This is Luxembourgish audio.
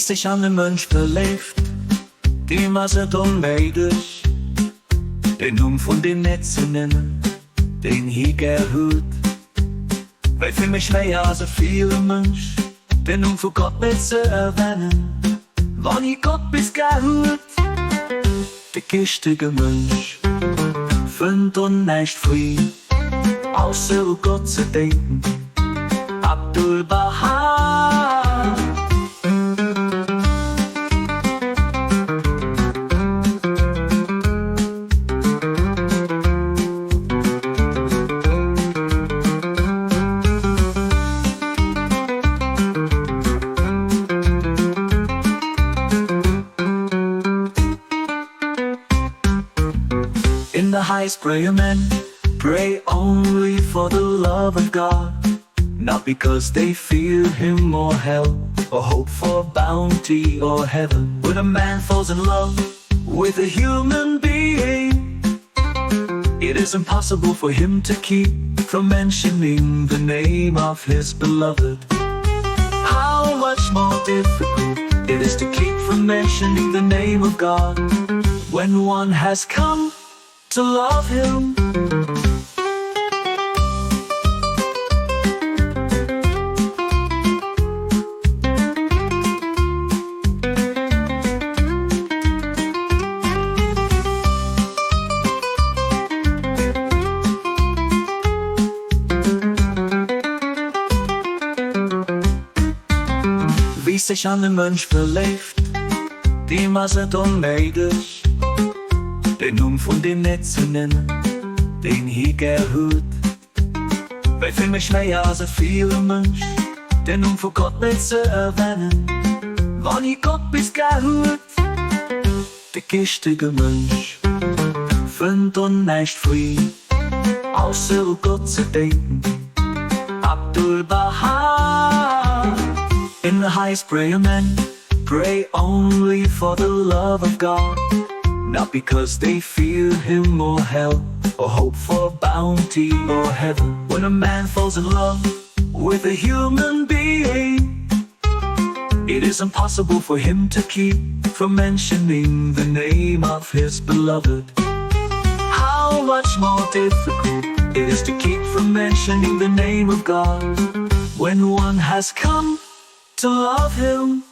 sech an e Mënsch verléift, deem ass et onméiglech, den Numm vun deem net ze nennen, deen hie gär huet. Well fir mech schwéier ass et fir e Mënsch, den Numm vu Gott net ze erwänen, wann hie Gott bis gär huet. De geeschtege Mënsch fënnt do näischt fri, ausser u Gott ze denken. Abdu'l-Bahá. In the highest prayer men pray only for the love of God, not because they fear him or hell, or hope for bounty or heaven. When a man falls in love with a human being, it is impossible for him to keep from mentioning the name of his beloved. How much more difficult it is to keep from mentioning the name of God when one has come to love him. Wie sech an e Mënsch verléift, deem ass et onméiglech, den Numm vun deem net ze nennen, deen hie gär huet. Well fir mech schwéier ass et fir e Mënsch, den Numm vu Gott net ze erwänen, wann hie Gott bis gär huet. De geeschtege Mënsch fënnt do näischt fri, ausser u Gott ze denken. Abdu'l-Bahá. In the highest prayer men pray only for the love of God, not because they fear him or hell, or hope for bounty or heaven. When a man falls in love with a human being, it is impossible for him to keep from mentioning the name of his beloved. How much more difficult it is to keep from mentioning the name of God when one has come to love him.